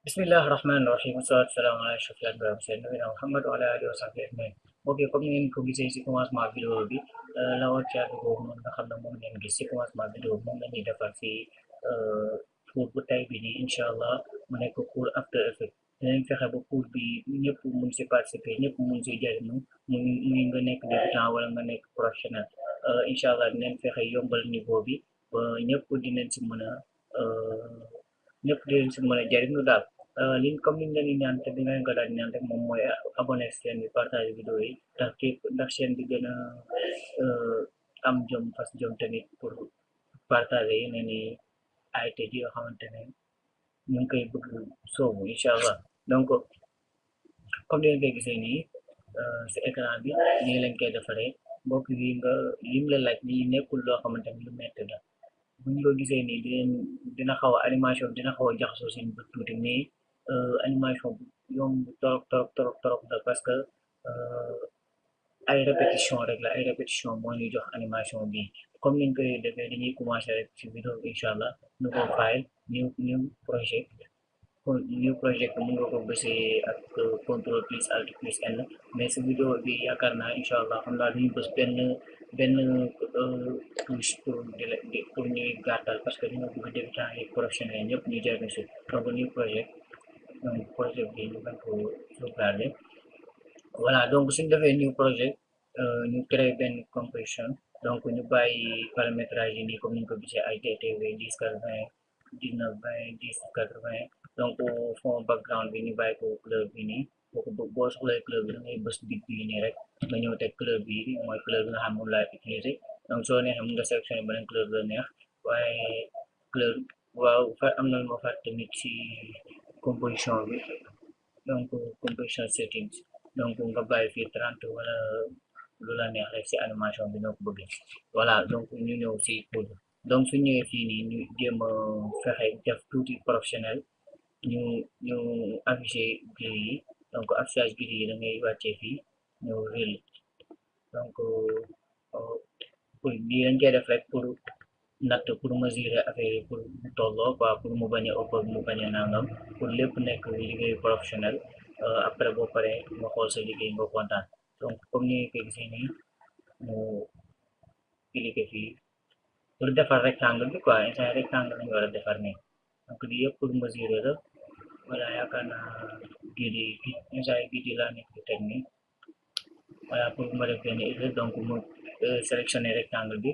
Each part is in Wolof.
Bismillahirrahmanirrahim. Wassalamu ala ashrafil anbiya'i wal mursalin nabiyina Muhammad wa ala alihi wa sahbihi ajmain. Ok, comme ni ngeen ko gisee si commencement vidéo bi la woon caatu boobu noonu nga xam ne moom ngeen gis si commencement vidéo bi moom la ñuy defar si cours bu tay bi nii incha allah mu nekk cours After Effects. Dinañ fexe ba cours bi ñëpp mun si participer ñëpp mun si jëriñu muy nga nekk débutant wala nga nekk professionnel. Incha allah dinañ fexe yombal niveau bi ba ñëpp dinañ si mën a ñëpp dinañ si mën a jëriñu daal. Liñ comme liñ leen di ñaan te dinañ ko daal di ñaan rek moom mooy abonné chaîne bi partage vidéo yi ndax chaîne bi gën a am jom fas jom tamit pour partager yeneen i ay tëj yoo xamante ne ñu ngi koy bëgg soobu incha allah donc comme ni ngeen koy gisee nii si écran bi nii lañ koy defaree mbokk yi nga lim la laaj nii nekkul loo xamante ne lu métti la bu ñu ko gisee nii dina xaw a animation dina xaw a jaxasoo seen bët tuuti mais animation bu yomb torop torop torop torop la parce que ay répétition rek la ay répétition moo ñuy jox animation bi comme niñ koy defee dañuy commencer rek ci vidéo bi incha allah nouveau file new project new project mun nga ko bësee ak contrôle plus alt plus N mais si vidéo bi yaakaar naa incha allah xam naa duñu bës benn touche pour ñuy gàttal parce que dina bëgg débutant yi professionnel ñëpp ñu jëriñu si donc new project donc projet bi ñu bañ ko sauvegarder voilà donc suñ defee new projet ñu créer benn composition donc ñu bàyyi paramétrage yi nii comme ni ñu ko gisee ay TTV 10 80 19 20 10 80 donc fond background bi ñu bàyyi ko couleur bi nii boo soxlee couleur bi da ngay bës bit bii nii rek nga ñëw teg couleur bi mooy couleur bi nga xam moom laay utiliser donc soo neexee mun nga sélectionner beneen couleur bi la neex waaye couleur waaw am na lu ma fàtte tamit ci composition bi donc composition settings donc nga bàyyi fii 30 wala lu la neex rek ci animation bi noo ko bëggee voilà donc ñu ñëw ci code donc su ñëwee fii nii ñu jéem a fexe def tuuti professionnel ñu ñu affiché gris yi donc affichage gris yi da ngay wàccee fii ñëw réel donc pour lii dañ koy def rek pour natt pour mesurer affaire yi pour mu tolloo quoi pour mu bañ a ëpp mu bañ a nangam pour lépp nekk liggéeyu professionnel après boo paree nga xool sa liggéey nga kontaan donc comme ni nga ko gisee nii mu cliquer fii pour defar rectangle bi quoi instant rectangle lañu war a defar nii donc lii yëpp pour mesurer la voilà yaakaar naa gidi instant gidi laa nekk di teg nii voilà pour ma def benn erreur donc mu sélectionner rectangle bi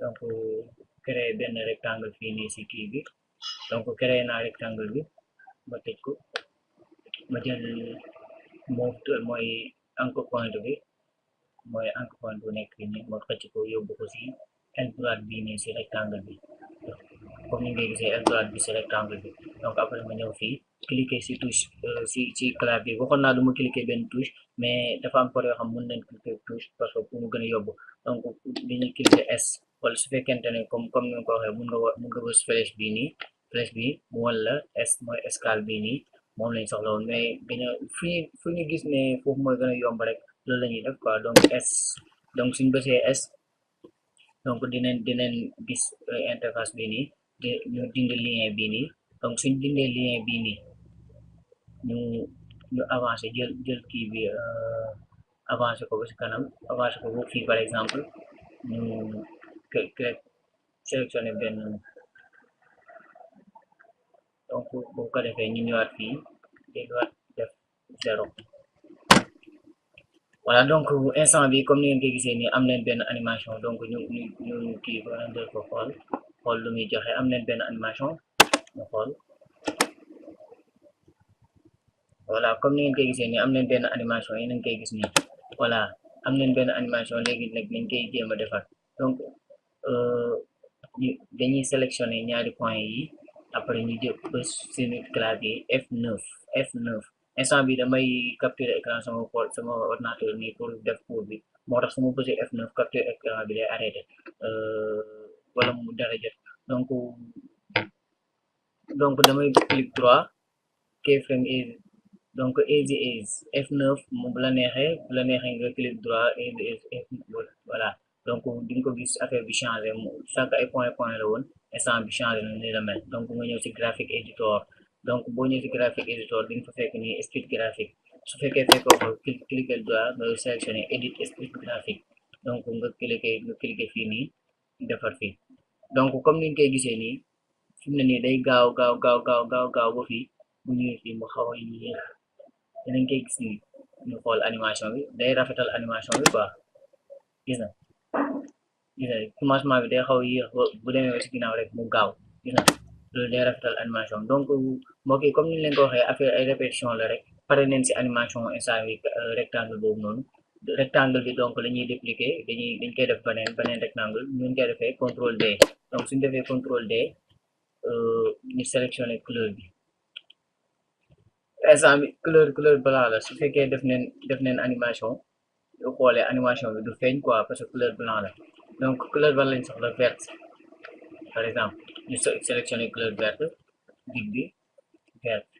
donc créer benn rectangle fii nii si kii bi donc créer naa rectangle bi ma tëj ko ma jël mooy anchor point bi mooy anchor point bu nekk fii nii ma xëcc ko yóbbu ko si aile droite bii nii si rectangle bi comme ni ngay gisee aile droite bi si rectangle bi donc après ma ñëw fii cliquer si touche si clavier waxoon naa du ma cliquer benn touche mais dafa am por yoo xam mën nañ cliquer touche parce que pour mu gën a yóbbu donc dañuy cliquer S wala su fekkente ne comme ni nga ko waxee mun nga bës flèche bii nii flèche bi mu wan la S mooy escale bii nii moom lañ soxla woon mais dañoo fu ñu gis ne foofu mooy gën a yomb rek loolu la ñuy def quoi donc S donc suñ bësee S donc dinañ gis interface bii nii ñu dindi lien bii nii donc suñ dindee lien bii nii ñu ñu avancé jël kii bi avancé ko ba si kanam avancé ko ba fii par exemple ñu sélectionné benn donc boo ko defee ñu ñëwaat fii delluwaat def 0 voilà donc instant bi comme ni ngeen koy gisee nii am nañ benn animation donc ñu kii ko render ko xool lu muy joxe am nañ benn animation ñu xool voilà comme ni ngeen koy gisee nii am nañ benn animation yi nañ koy gis nii voilà am nañ benn animation léegi nag nañ koy jéem a defar donc dañuy sélectionner ñaari point yi après ñu jël bës suñu clavier F9 instant bi damay capturer écran sama ordinateur nii pour def cours bi moo tax su ma bësee F9 capturer écran bi lay arrêté wala mu dara jot donc damay clic droit keyframe is donc easy is F9 moom bu la neexee nga clic droit easy is voilà donc di nga ko gis affaire bi changé sànq ay point la woon instant bi changé na ni la mel donc nga ñëw ci graphic editor donc boo ñëwee ci graphique editor di nga fa fekk ni split graphique su fekkee fekkoo ko cliquer droit nga sélectionné edit split graphique donc nga cliquer fii nii defar fii donc comme ni ñu koy gisee nii fi mu ne nii day gaaw ba fii bu ñëwee fii mu xaw a yéex dinañ koy gis nii ñu xool animation bi day rafetal animation bi quoi gis na gis na commencement bi day xaw a yéex bu demee ba si ginnaaw rek mu gaaw gis na loolu day rafetal animation donc mbokk yi comme ni ñu leen ko waxee affaire ay répétition la rek pare neen si animation instant bi rectangle boobu noonu rectangle bi donc la ñuy dupliquer dañ koy def beneen rectangle ñu koy defee contrôle D donc suñu defee contrôle D ñu sélectionner couleur bi instant bi couleur blanc la su fekkee def neen animation yu xoolee animation bi du feeñ quoi parce que couleur blanc la donc couleur ban lañ soxla verte par exemple ñu sélectionner couleur verte big bi verte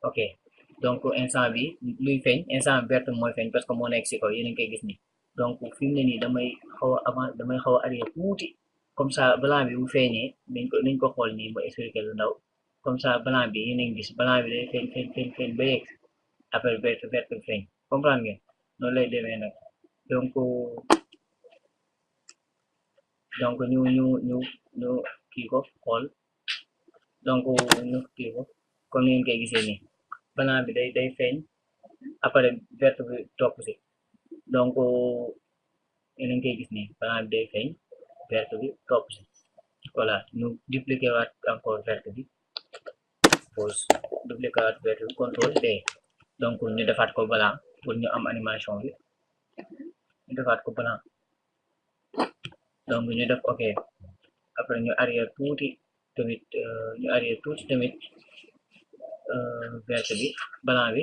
ok donc instant bi luy feeñ instant verte mooy feeñ parce que moo nekk si kaw yéen a ngi koy gis nii donc fi mu ne nii damay xaw a arrière tuuti comme ça blanc bi bu feeñee nañ ko xool nii ma expliquer lu ndaw comme ça blanc bi yéen a ngi gis blanc bi day feeñ ba yegg après verte feeñ comprendre ngeen noonu lay demee nag donc ñu kii ko xool donc ñu kii ko comme ni ngeen koy gisee nii blanc bi day feeñ après verte bi topp si donc yéen a ngi koy gis nii blanc bi day feeñ verte bi topp si voilà ñu dupliquer waat encore verte bi pause dupliquer waat verte bi contrôle D donc ñu defaat ko blanc pour ñu am animation bi ñu defaat ko blanc donc ñu def ok après ñu arrière tuuti tamit verte bi blanc bi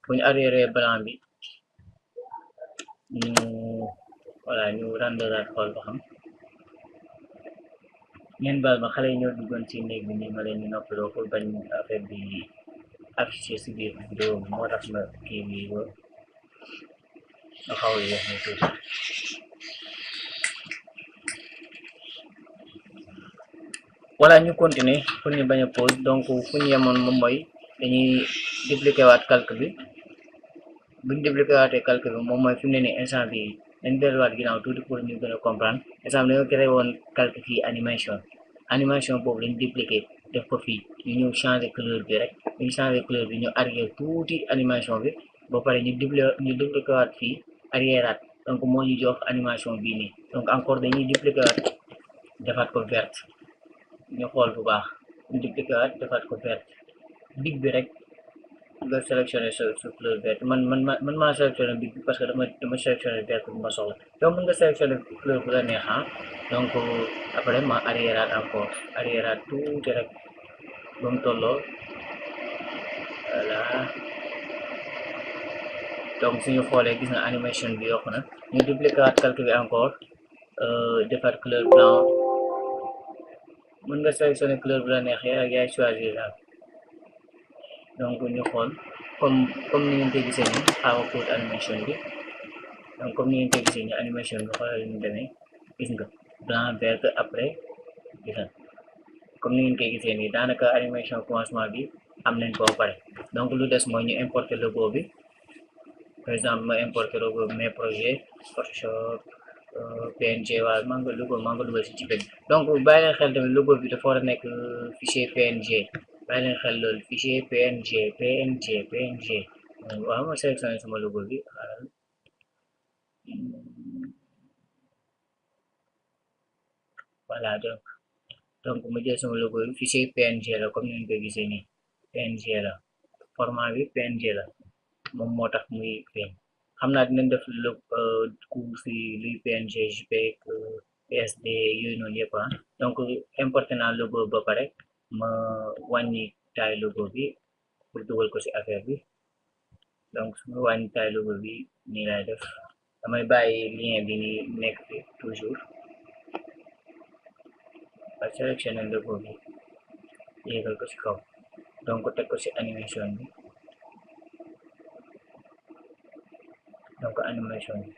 bu ñu arrière blanc bi ñu voilà ñu renderaat xool ba xam ngeen baal ma xale yi ñoo duggoon ci néeg bi nii ma leen di noppaloo pour bañ affaire bi affiché si biir vidéo bi moo tax ma kii bi ba nga xaw a yéex ni tuuti voilà ñu continuer pour ñu bañ a pause donc fu ñu yemoon moom mooy dañuy dupliquer waat calque bi bu ñu dupliquer waatee calque bi moom mooy fi mu ne nii instant bi dañ delluwaat ginnaaw tuuti pour ñu gën a comprendre instant bi dañoo créé woon calque fii animation boobu lañ dupliquer def ko fii ñu ñëw changer couleur bi rek ñu changer couleur bi ñu arrière tuuti animation bi ba pare ñu dupliquer waat fii arrièreaat donc moo ñu jox animation bii nii donc encore dañuy dupliquer waat defaat ko verte ñu xool bu baax ñu dupliquer waat defaat ko verte big bi rek nga sélectionné sa couleur verte man maa sélectionné big bi parce que dama sélectionné verte bu ma soxla yow mën nga sélectionné couleur bu la neex donc après ma arrièreaat tuuti rek ba mu tolloo voilà donc suñu xoolee gis na animation bi yokku na ñu dupliquer waat calque bi encore defaat couleur blanc mën nga sélectionné couleur bu la neex yaay choisir daal donc ñu xool comme ni ngeen koy gisee nii xaawa code animation bi donc comme ni ngeen koy gisee nii animation bi xoolal ñu demee gis nga blanc vert après gis nga comme ni ngeen koy gisee nii daanaka animation commencement bi am nañ ko ba pare donc lu des mooy ñu importer logo bi par exemple ma importer logo bi mes projets Photoshop PNG waaye maa ngi dugal si ci biir donc bàyyi leen xel tamit logo bi dafa war a nekk fichier PNG bàyyi leen xel loolu fichier PNG waaw ma sélectionné sama logo bi xaaral voilà donc ma jël sama logo bi fichier PNG la comme ni ñu koy gisee nii PNG la format bi PNG la moom moo tax muy feeñ xam naa dinañ def cours si luy PNG JPEG PSD yooyu noonu yëpp donc importé naa logo ba pare ma wàññi taay logo bi pour dugal ko si affaire bi donc su ma wàññi taay logo bi nii lay def damay bàyyi lien bi ni nekk fi toujours ba sélectionné logo bi yéegal ko si kaw donc teg ko si animation bi donc animation bi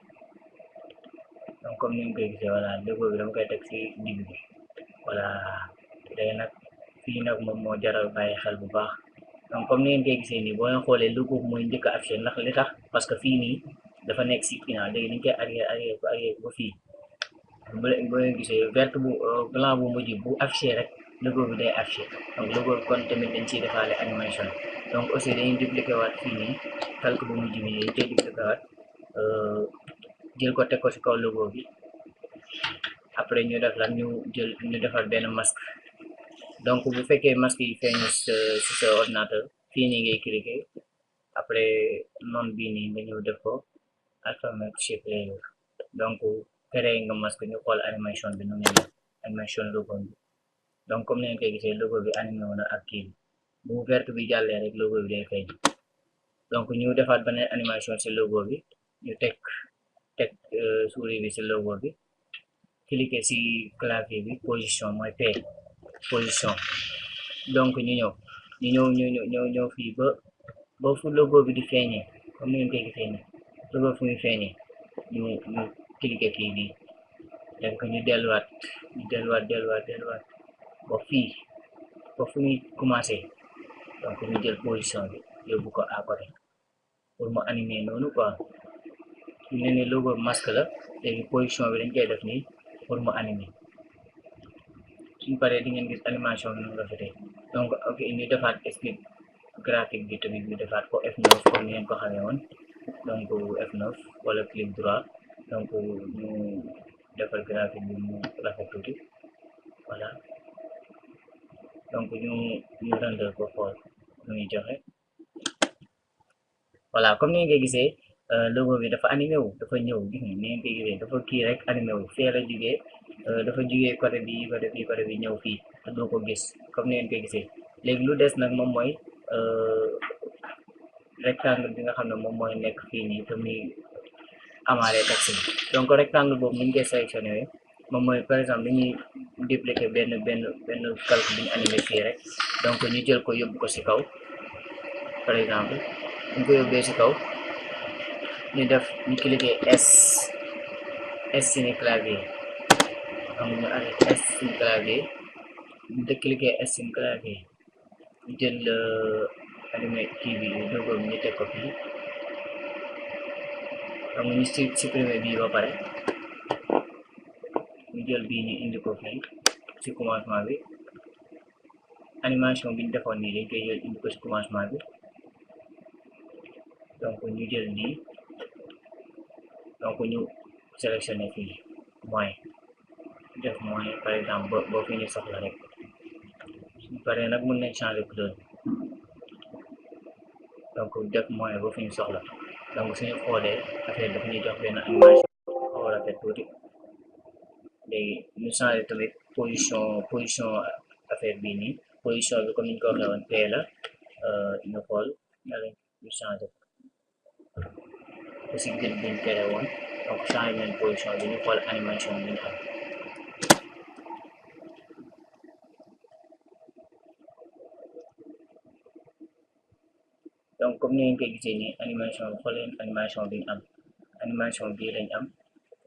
donc comme ni ñu koy gisee voilà logo bi dama koy teg si digg bi voilà léegi nag fii nag moom moo jaral bàyyi xel bu baax. Donc comme ni ngeen koy gisee nii boo leen xoolee logo bi mooy njëkk a affiché ndax li tax parce que fii nii dafa nekk si final léegi dañ koy arrière ba fii boo leen gisee vert bu blanc bu mujj bu affiché rek logo bi day affiché donc logo bi kon tamit dañ ciy defaale animation donc aussi dañuy dupliqué waat fii nii calque bu mujj bi dañ koy dupliqué waat jël ko teg ko si kaw logo bi après ñu def lan ñu defar benn masque. Donc bu fekkee masque yi feeñu si sa ordinateur fii nii ngay cliquer après noon bii nii nga ñëw def ko alphabet shape layer donc créé nga masque ñu xool animation bi nu muy def animation logo bi donc comme ni ngeen koy gisee logo bi animé wu na ak kii bu vert bi jàllee rek logo bi day feeñ donc ñu defaat beneen animation si logo bi ñu teg souris bi si logo bi cliquer si clavier bi position mooy P position donc ñu ñëw fii ba fu logo bi di feeñee comme ni ngeen koy gisee nii logo fu muy feeñee ñu cliquer fii bii donc ñu delluwaat ba fii ba fu muy commencé donc ñu jël position bi yóbbu ko à côté pour mu animer noonu quoi su ne ni logo masque la léegi position bi dañ koy def nii pour mu animer suñ paree di ngeen gis animation bi nu rafetee donc ok ñu defaat speed graphique bi tamit ñu defaat ko F9 comme ni ngeen ko xamee woon donc F9 wala clic droit donc ñu defal graphique bi mu rafet tuuti voilà donc ñu render ko xool nu muy joxe voilà comme ni ngeen koy gisee logo bi dafa animé wu dafa ñëw gis nga ni ngeen koy gisee dafa kii rek animé wu fee la jugee dafa jugee côté bi ñëw fii te doo ko gis comme ni ngeen koy gisee léegi lu des nag moom mooy rectangle bi nga xam ne moom mooy nekk fii nii te muy amaale texte bi donc rectangle boobu ni ñu koy sélectionné moom mooy par exemple dañuy dupliquer benn calque bi ñu animé fii rek donc ñu jël ko yóbbu ko ci kaw par exemple ñu ko yóbbee ci kaw ñu cliquer S suñu clavier xam ñu arrêté S suñu clavier ñu cliquer S suñu clavier ñu jël animé kii bi logo bi ñu teg ko fii xam ñu supprimer bii ba pare ñu jël bii ñu indi ko fii ci commencement bi animation bi ñu defoon nii dañ koy jël indi ko ci commencement bi donc ñu jël lii donc ñu sélectionné fii moyen def moyen par exemple boo fi ñu soxla rek suñ paree nag mën nañ changer couleur donc def moyen boo fi ñu soxla donc suñu xoolee affaire dafa ñuy jox benn animation xaw a rafet tuuti léegi ñu changer tamit position affaire bii nii position bi comme ni ñu ko waxee woon P la ñu xool ñu changer aussi gën biñ tere woon donc changer nañ position bi ñu xool animation bi ñu am donc comme ni ngeen koy gisee nii animation bi xool leen animation bi ñu am animation bii lañ am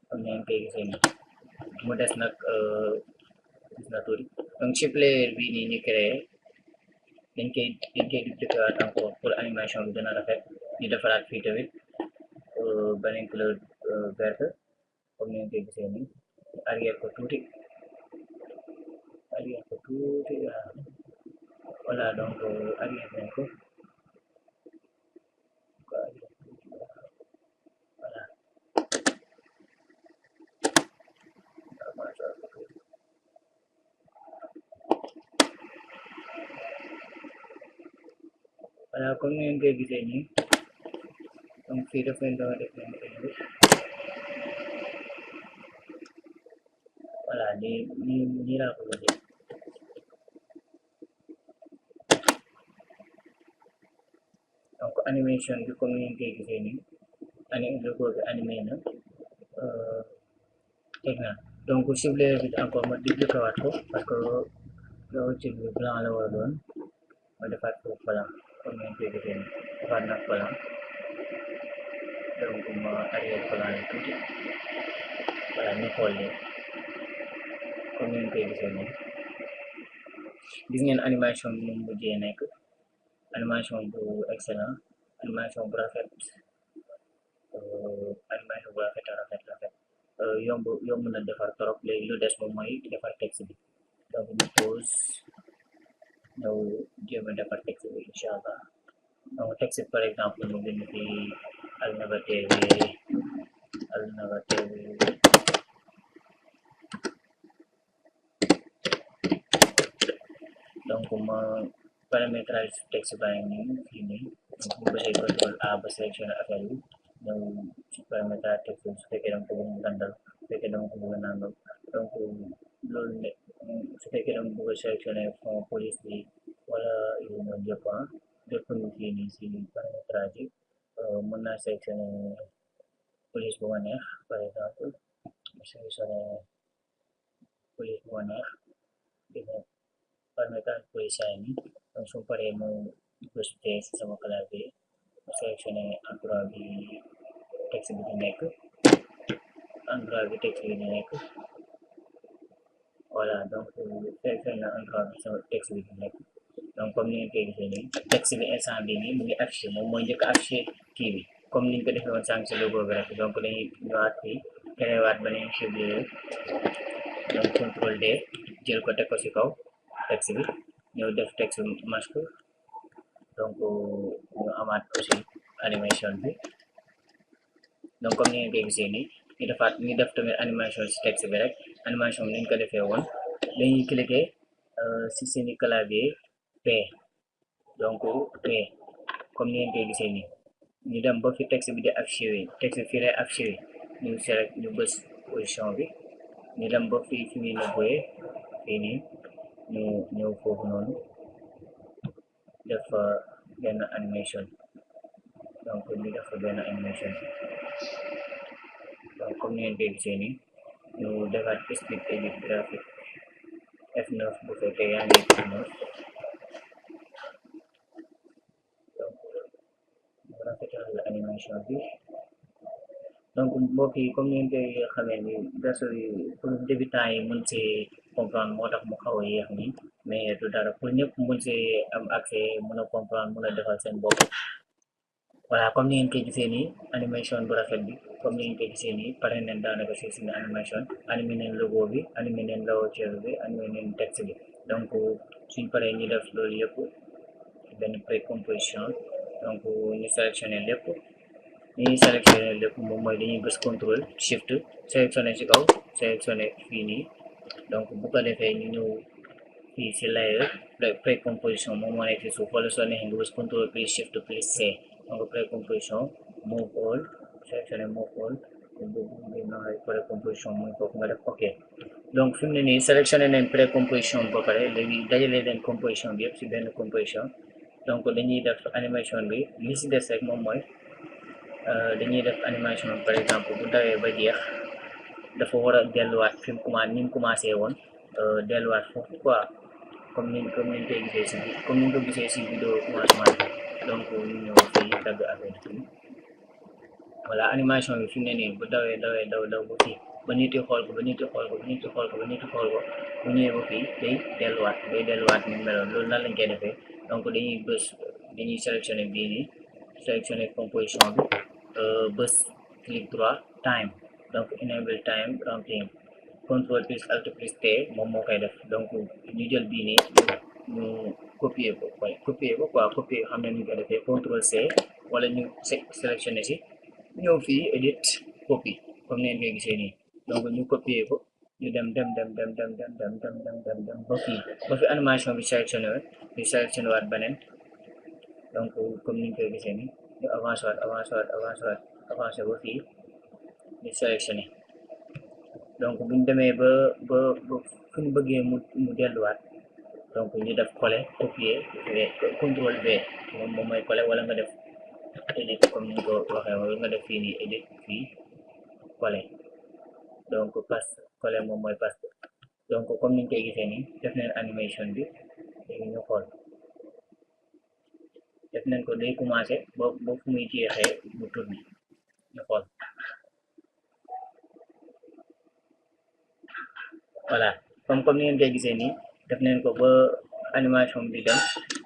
comme ni ngeen koy gisee nii mu des nag gis na tuuti donc shape layer bii nii ñu créé dañ koy dupliquer waat encore pour animation bi gën a rafet ñu defaraat fii tamit beneen couleur verte comme ni ngeen koy gisee nii arrière ko tuuti voilà donc arrière nañ ko voilà voilà comme ni ngeen koy gisee nii donc fii def leen dama def leen voilà nii laa ko bëggee donc animation bi comme ni ngeen koy gisee nii logo bi animé na teg na donc cible bi encore ma dupliquer waat ko parce que logo cible bi blanc la war a doon ma defaat ko blanc comme ni ngeen koy gisee nii defaat nag blanc donc ma arrière blanc yi tuuti voilà ñu xool leen comme ni ngeen koy gisee nii gis ngeen animation bi mu mujjee nekk animation bu excellent animation bu rafet animation bu rafet rafet yomb na defar trop léegi lu des moom mooy defar texte bi donc ñu pause ñëw jéem a defar texte bi incha allah donc texte bi par exemple mu bind fi Alnaba TV Alnaba TV donc ma paramétrage texte baa ngi nii fii nii donc bu bësee contrôle A ba sélectionné affaire bi ñëw ci paramétrage texte bi su fekkee danga ko bëgg mu gàndal su fekkee danga ko bëgg a nangam donc loolu ne su fekkee danga bëgg a sélectionné fond police bi wala yooyu noonu yëpp lépp ñu fii nii si paramétrage yi mën naa sélectionné police bu ma neex par exemple ma sélectionné police bu ma neex paramétrage police yi donc su paree mu bës si sama clavier mu sélectionné endroit bi texte bi di nekk endroit bi texte bi di nekk voilà donc sélectionné na endroit bi sama texte bi di nekk donc comme ni ngeen koy gisee nii texte bi instant bi nii mu ngi affiché moom mooy njëkk affiché kii bi comme niñ ko defee woon sànq si logo bi rek donc dañuy ñëwaat fii créewaat beneen fichier donc contrôle D jël ko teg ko si kaw texte bi ñëw def texte masque donc ñu amaat aussi animation bi donc comme ni ngeen koy gisee nii ñu def tamit animation si texte bi rek animation bi ni ñu ko defee woon dañuy cliquer si seeni clavier P donc P comme ni ngeen koy gisee nii ñu dem ba fi texte bi di affiché texte bi fii lay affiché ñu select ñu bës position bi ñu dem ba fii fi muy nëbbee fii nii ñu ñëw foofu noonu def benn animation donc ñu def benn animation donc comme ni ngeen koy gisee nii ñu defaat speed edit graphique F9 bu fekkee yaa ngi F9 donc ñu rafetal animation bi donc mbokk yi comme ni ngeen koy xamee ni version yi pour débutants yi mën see comprendre moo tax mu xaw a yéex nii mais du dara pour ñëpp mën see am accès mën a comprendre mën a defal seen bopp voilà comme ni ngeen koy gisee nii animation bu rafet bi comme ni ngeen koy gisee nii pare nañ daanaka si suñu animation animé nañ logo bi animé nañ layout bi animé nañ texte bi donc suñ paree ñu def loolu yëpp benn précomposition donc ñu sélectionné lépp ñuy sélectionné lépp moom mooy dañuy bës contrôle shift sélectionné ci kaw sélectionné fii nii donc bu ko defee ñu ñëw fii ci layer précomposition moom moo nekk ci suuf wala soo neexee nga bës contrôle plus shift plus C donc précomposition move all sélectionné move all précomposition mooy foofu nga def ok donc fi mu ne nii sélectionné nañ précomposition ba pare léegi dajale leen composition bi yëpp ci benn composition donc dañuy def animation bi li ci des rek moom mooy dañuy def animation par exemple bu dawee ba jeex dafa war a delluwaat fi mu commencé ni mu commencé woon delluwaat foofu quoi comme ni koy gisee si comme ni ko gisee si vidéo commencement bi donc ñu ñëw fii dagg affaire bi voilà animation bi fi mu ne nii bu dawee daw ba fii ba nit yi xool ko ba nit yi xool ko ba nit yi xool ko ba nit yi xool ko bu ñëwee ba fii day delluwaat ni meloon loolu nan lañ koy defee donc dañuy sélectionné bii nii sélectionné composition bi bës clic droit time donc enable time ramping contrôle plus alt plus T moom moo koy def donc ñu jël bii nii ñu copier ko copier xam ne ñu koy defee contrôle C wala ñu sélectionné si ñëw fii edit copie comme neen koy gisee nii donc ñu copier ko ñu dem ba fii ba fi animation bi sélectionné ñu sélectionné waat beneen donc comme niñ koy gisee nii ñu avancé ba fii ñu sélectionné donc buñ demee ba fu ñu bëggee mu delluwaat donc ñu def coller copier contrôle V moom mooy coller wala nga def edit comme ni ko waxee wala nga def fii nii edit fii coller donc paste coller moom mooy paste donc comme niñ koy gisee nii def nañ animation bi léegi ñu xool def nañ ko day commencé ba fu muy jeexee mu tourné ñu xool voilà comme ni ngeen koy gisee nii def nañ ko ba animation bi dem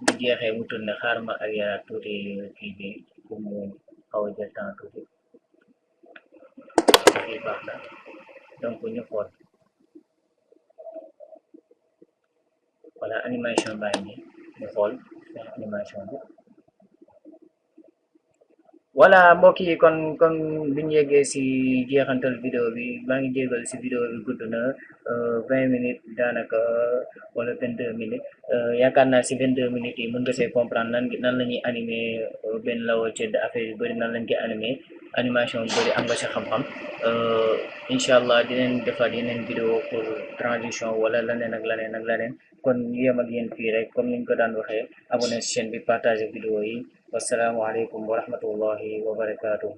bu jeexee mu tourné xaar ma arrière tuuti kii bi pour mu xaw a jël temps tuuti fii baax na donc ñu xool voilà animation baa ngi nii ñu xool animation bi. voilà mbokk yi kon biñ yeggee si jeexantal vidéo bi maa ngi jégal si vidéo bi gudd na 20 minutes daanaka wala 22 minutes yaakaar naa si 22 minutes yi mën nga see comprendre nan la ñuy animer benn lawal cedd affaire yu bëri nan lañ koy animer animation yu bëri am nga si xam-xam incha allah dinañ defaat yeneen vidéo pour transition wala leneen ak leneen ak leneen kon ñu yem ak yéen fii rek comme niñ ko daan waxee abonné si chaîne bi partager vidéo yi. wassalaamu aleykum wa rahmatullahi wa barakaatuh